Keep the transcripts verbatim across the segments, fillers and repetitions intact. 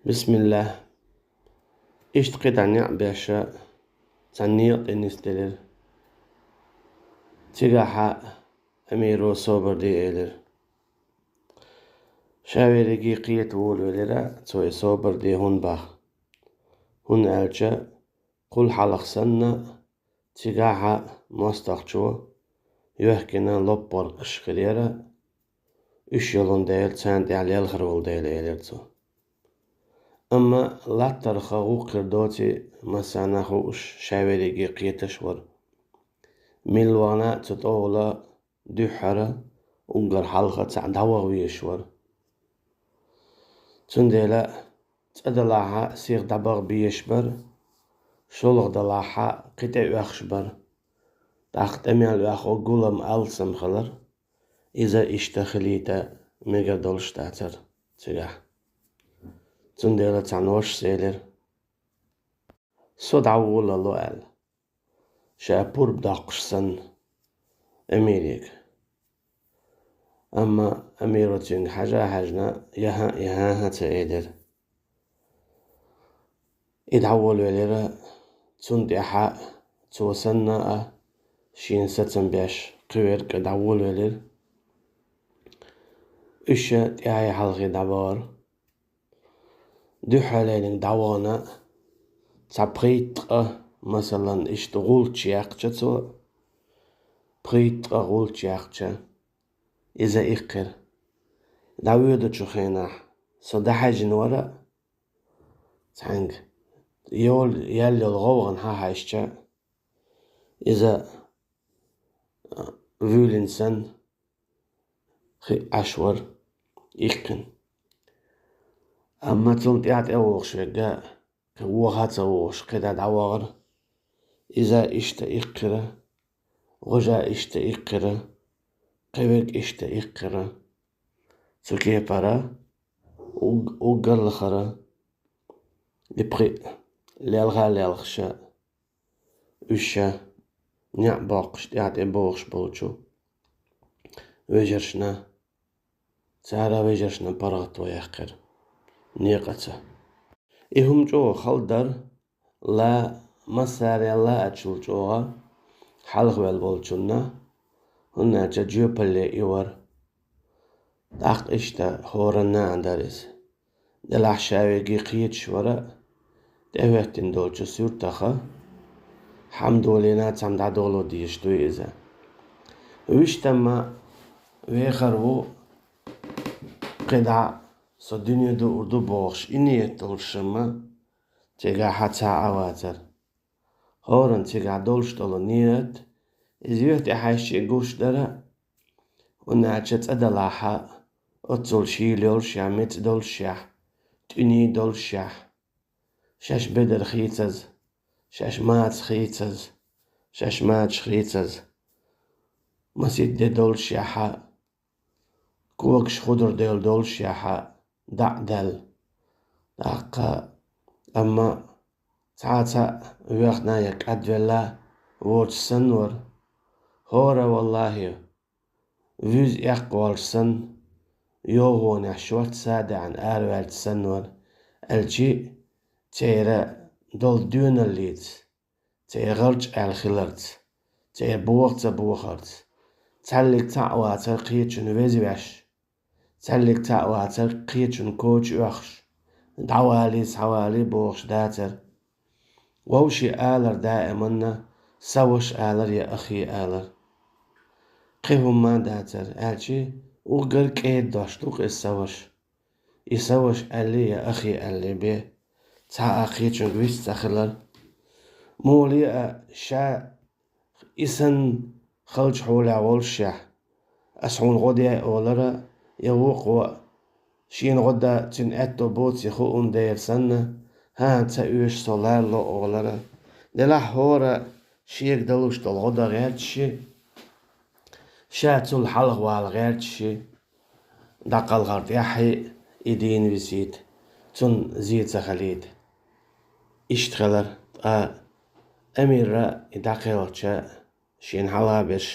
Бисмиллах. Иштта кхидӀа неӀ беша, цхьа некъа тӀе нисделира. Цигахьа Амиро собар де элира. Ша верриге кхета волавелира цо и собар де хӀунда бах. ХӀунда аьлча, кхул хьалха санна, цигахьа мостагӀчо йоьхкина лоппаргаш хир яра, уьш йолун дела, царна тӀехь лелхар волу дела, элира цо. Амма латтарха гӀуллакх хир доций, массарна хууш, ша верриге кхеташ вара. Милла вахана а цу тӀехула дуьххьара, уггар хьалха цхьаъ дӀаваха везаш вара. Цундела цӀа далахьа сиха дӀабаха безаш бара, шолгӀа далахьа кхин тӀе оьхуш бара. ТӀаккха тӀе мел оьху гулам алсам хилар, иза иштта хилийта мегар долуш дацара цигахь. Цундела цхьана вашас элира: «Со дӀаволало», — аьлла, ша пурба доккхуш санна, Амирига. Амма Амиро цуьнга хьажа а хьаьжна, яхьа а, яхьа а ца элира. И дӀаволавелира, цунна тӀаьхьа цо санна а шена сацам беш кхин верг а дӀаволавелира. Уьш тӀаьхье хьалхе дӀабахара. Дуьххьарлерниг дӀавахана, цхьа пхийтта къа, масалан, иштта гӀулч яьккхича цо, пхийтта къа гӀулч яьккхича, иза иккхира. ДӀавоьдучу хенахь со дӀахьаьжжина вара, цхьаьнга йол-, яьлла йолу гӀовгӀана хьахьаьжча, иза, а, вуьйлина санна, хи-, Ӏаш вара иккхина. Амма цул тӀаьхьа тӀе а вогӀуш верг а, кхин ваха а ца вогӀуш, кхидӀа дӀавахара. Иза иштта иккхира, гӀожа иштта иккхира, кхин верг иштта иккхира. Цу кепара уг-, уггар лахара, и пхиъ лелха а лелхаша, уьш ша неӀ боккхуш тӀаьхьа тӀе богӀуш болчу вежаршна, цара вежаршна паргӀато яьккхира некъаца. И хӀума чӀогӀа хала дара, ла массарел лаьачул чӀогӀа хьалхаваьлла волчунна, хӀунда аьлча жоьпалле и вара. ТӀаккха иштта хӀоранна а дара иза. Делахь ша верриге кхеташ вара, тӀехӀоьттина долчу суьртаха, хьамдолина цхьамма дӀадоло дезаш дуй иза. Вуьштамма вехар ву, кхидӀа со дуьне дуур ду бохуш, и ниет долуш амма цигахь цхьа а вацара. ХӀоранна цигахь долуш долу ниет, иза юьхь тӀехьаьжча а гуш дара, хӀунда аьлча цӀа далахьа, оццул шийла йолушехь, меца долушехь, тӀуьний долушехь, шаьш бедар хийцаза, шаьш маца хийцаза, шаьш мачаш хийцаза, маситде долушехьа, когаш худурдевлла долушехьа, дӀа а даьлла. ТӀаккха, амма цхьа а цхьаъ воьхна я кӀадвелла воцуш санна вара. ХӀора, валлахӀи, вуьзза эккхаволуш санна, йогӀонехь шортта са а даьӀна араваьлча санна вара, аьлчи церан долу доьналлица, церан гӀарчӀ аьлла хиларца, церан боха ца бохарца, цхьаьллиг цхьаъ вацара кхечун везвеш, цхьаьллиг цхьаъ вацара кхечун коча оьхуш, дӀавалий, схьавалий бохуш дацара. Вовши алар даиманна, са ваша алар я ахи алар. Кхин хӀумма а дацара, аьлчи уггар кӀеда дош ду-кх иза са ваша. И са ваша аьлли я ахи аьлли бен, цхьа а кхечуьнга вист ца хилар. Муха ле а ша и санна халчу хьолехь волушехь, ас хьуна гӀо де олара, я вукхо а, шена гӀо дан цуьнан аьтто боций хууна дера санна, хӀан, ца оьшу со лалло олара. Делахь хӀора шега далуш долу гӀо дан гӀерташ ши, ша цул хьалхавала гӀерташ ши, дӀакхалхар тӀаьхье и дийна висийта, цунна зе ца хилийта. Иштта хилар, ткъа Амирра и дӀакхелхича, шена хьалха берш,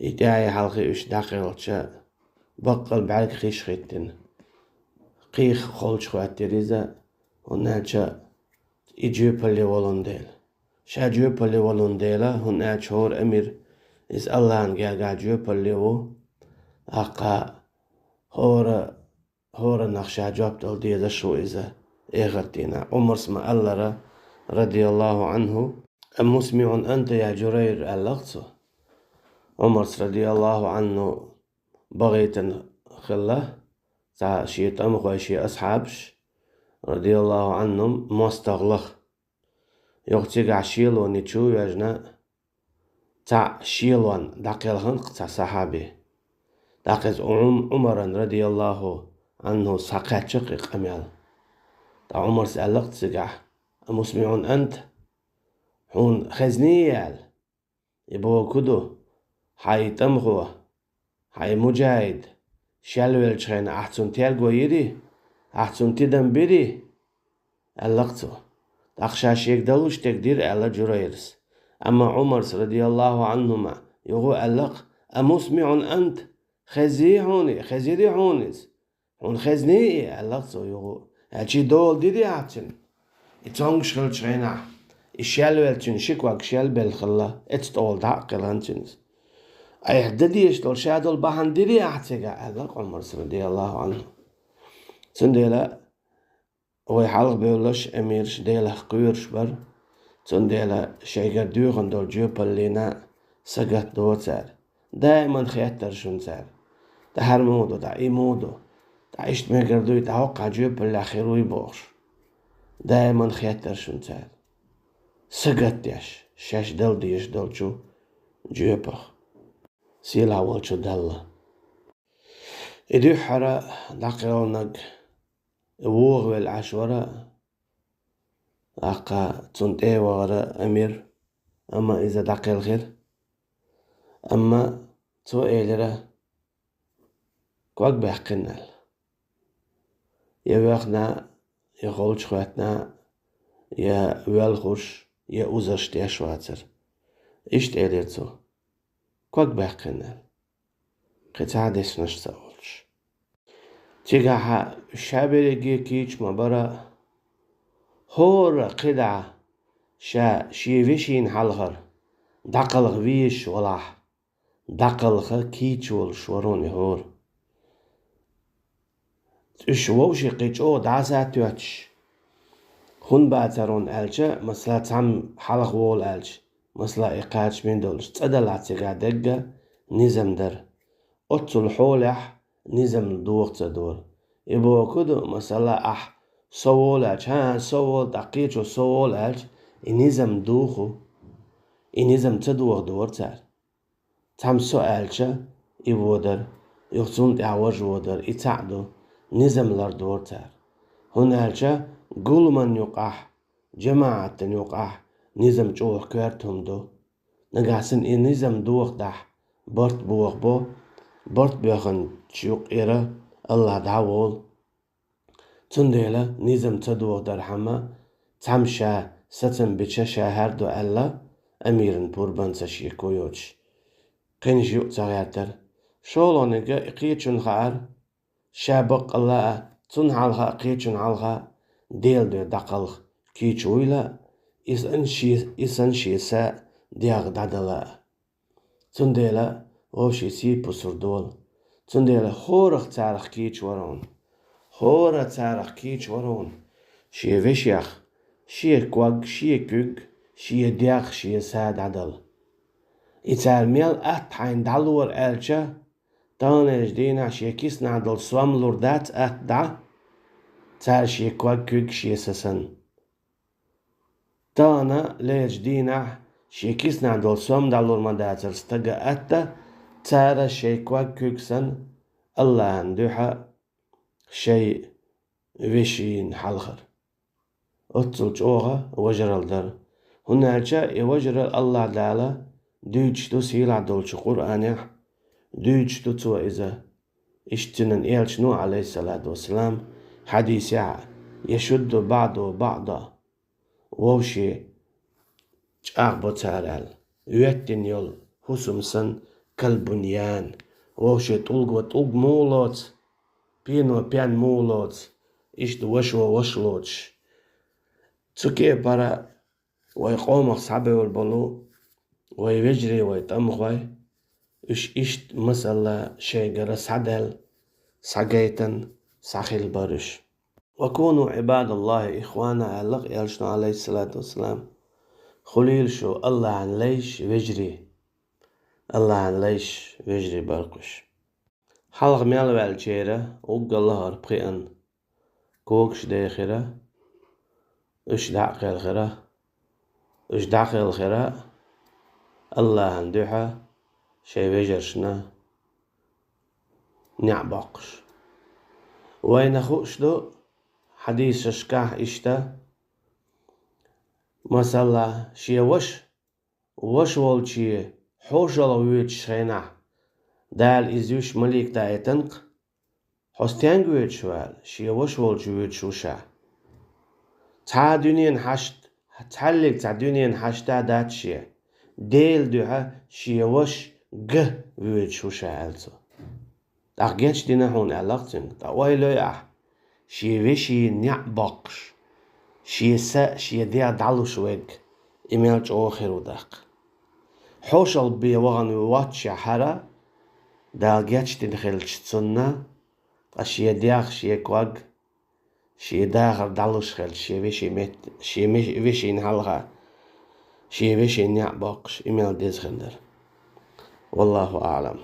и тӀаьхье хьалхе уьш дӀакхелхича, баккъал бӀаьрг хиш хӀиттина. кхийха холчу хӀоьттира иза, хӀунда аьлча и жоьпалле волун дела. Ша жоьпалле волун дела, хӀунда аьлча хӀора амир иза Аллахьан гергахь жоьпалле ву, тӀаккха хӀора хӀоранах ша жоп дала дезаш ву иза эхартина. Ӏумарс ма-аллара, радияллаху Ӏанху: «Амусмиъун анта, я Журайр?» — аьлла-кх цо. Ӏумарс, радияллаху Ӏанху, багӀийтина хилла, цхьа шен тӀамхой, шен асхьабаш, радияллаху Ӏанхум, мостагӀа лаха. Юха цигахь шелоне чу а ваьжна, цхьаъ шелонна дӀакхелхина-кх цхьа сахьаби. ТӀаккха иза Ӏум-, Ӏумаран, радияллаху Ӏанху, схьакхаьчна-кх и къамел. Ткъа Ӏумарс аьлла-кх цигахь: «Амусмиъун анта? Хьуна хезний?» — аьлла. И бохург ду: «Хьан и тӀамхо, хьан и муджахӀид шелвеллачу хенахь ахь цунна терго йирий? Ахь цунна тидам бирий?» — аьлла-кх цо. ТӀаккха ша шега далуш дерг дира аьлла Журайрас. Амма Ӏумарс, радияллаху Ӏанхума, юха а аьлла-кх: «Амусмиъун анта? Хезний хьуна и, хезирий хьуна иза? Хьуна хезний и?» — аьлла-кх цо юха а. Аьлча и дола дирий ахь цуьнан? И цомгуш хиллачу хенахь, и шелвелла, цуьнан ши ког шелбелла хилла, эцу тӀола дӀа а кхелхина цуьнан иза. Айхьа дан дезаш долу ша долу бахьана дирий ахь цигахь? — аьлла-кх Ӏумарс, радияллаху Ӏанху. Цундела вай хьалха бевлларш, амираш, Делах кхоьруш бара, цундела шайгара доьхна долу жоьпаллина сагатдо цара. Даиман хеттара шуна цара: «ТӀаьхьара муха ду, дӀа и муха ду, дӀа иштта мегар дуй, дӀа хӀокху жоьпаллехь хир вуй?» — бохуш. Даиман хеттара шуна цара, сагатдеш, шаьш дала дезаш долчу жоьпах. Сийлахь волчу Далла. И дуьххьара дӀакхелхинарг вогӀавелла Ӏаш вара, тӀаккха цунна тӀе а вахара амир, амма иза дӀакхелхира. Амма цо элира: «Ког баьккхина», — аьлла. Я воьхна, я холчу хӀоьттина, я воьлхуш, я узарш деш вацара. Иштта элира цо: «Ког баьккхина», — аьлла, кхин цхьа а дешнаш ца олуш. Цигахь ша берриге кийча ма бара, хӀора кхидӀа ша шен вешина хьалхара дӀакхалха везаш валахь, дӀакхалха кийча волуш вара хӀуна и хӀора. Уьш вовшийн кхин чӀогӀа дӀасатоьттуш хӀунда бацара хьуна аьлча, масала, цхьамма хьалха волу аьлча, масала, и кхачаме долуш, цӀа далахь цигахь дегга низам дара. Оццул хьолехь низам доха ца дора. И бохург ду, масала, ахь со волу аьлча, хӀан, со волу, тӀаккха кхечо со волу аьлча, и низам духу, и низам ца дохадора цара. Цхьамма со аьлча, и водара, юха цунна тӀехь важа водара, и цхьаъ ду, низам лардора цара. ХӀунда аьлча гуламан юкъахь, жамаӀатан юкъахь низам чӀогӀа коьрта хӀума ду. Нагахь санна и низам дохадахь, барт бохабо, барт боьхначу юкъера Аллах дӀаволу. Цундела низам ца дохадархьама, цхьамма ша сацам бича ша хӀара ду аьлла, амиран пурбанца шеко йоцуш, кхинаш юкъа ца гӀертара. ШолгӀаниг и кхечунна хаьара, ша баккъалла а, цунна хьалха а, кхечунна хьалха а Делан дуьхьа дӀакхалха кийча вуйла а, и санна шен, и санна шен са дегӀ дӀадала а. Цундела вовшийн сий пусар долу. Цундела хӀорах царах кийча вара хьуна. ХӀора царах кийча вара хьуна. Шен вешех, шен ког, шен куьг, шен дегӀ, шен са дӀадала. И цара мел атта хьайна дӀалора аьлча, таханлерчу дийнахь шен киснахь долу сом лур дац атта дӀа, цара шен ког, куьг, шен са санна. Тахана лерчу дийнахь шен киснахь долу сом дӀалур ма дацара стага атта, цара шайн ког, куьг санна, Аллахьан дуьхьа шайн вешина хьалхара. Оццул чӀогӀа важаралла дара. ХӀунда аьлча и важаралла Аллах Дала дуьйцуш ду сийлахь долчу Къуръанехь, дуьйцуш ду Цо иза. Иштта Цуьнан элчано, Ӏалайхиссалату вассалам, хьадисехь: «Яшудду баӀдуху баӀда». Вовшийн чӀагӀбо цара аьлла, оьттина йолу хӀусам санна, калбуньян, вовшийн тӀулго тӀулг муха лоцу, пено пен муха лоцу, иштта вашо ваша лоцуш. Цу кепара вай къомах схьабевлла болу вай вежарий, вай тӀамхой, уьш иштта масала шайгара схьадаьлла, схьагайтина, схьахилла бара уьш. «Ва куну Ӏибадаллахи ихвана», аьлла-кх элчано, Ӏалайхиссалату вассалам. Хуьлийла шу АллахӀан лайш, вежарий. АллахӀан лайш, вежарий бара-кх уьш. Хьалха мел ваьллачеран уггар лахара пхиъан когаш дехира, уьш дӀа а кхелхира, уьш дӀакхелхира, АллахӀан дуьхьа шайн вежаршна неӀ боккхуш. Вайна хууш ду хьадисашкахь иштта, масала, шен ваша, ваша волчу хьошалгӀа воьдучу хенахь, Дала иза вуьйш малик даийтина-кх: «Хьо стенга воьдуш ву?» — аьлла. «Шен ваша волчу воьдуш ву ша». Цхьа а дуьненан хьашт, цхьаьллиг цхьа дуьненан хьашт а дац шен. Делан дуьхьа шен ваша ган воьдуш ву ша, аьлла цо. ТӀаккха гечдина хьуна, аьлла-кх цуьнга. Ткъа ойла йой ахь, шен вешин неӀ боккхуш, шен са, шен дегӀ дӀалуш верг, и мел чӀогӀа хир ву даккха. ХьошалгӀа бен вахана воццушехь хӀара, Дала гечдина хилча цунна, ткъа шен дегӀ, шен ког, шен дахар дӀалуш хилча, шен вешин метта, шен ме-, вешина хьалха, шен вешин неӀ боккхуш, и мел деза хир дара. Валлаху аӀлам.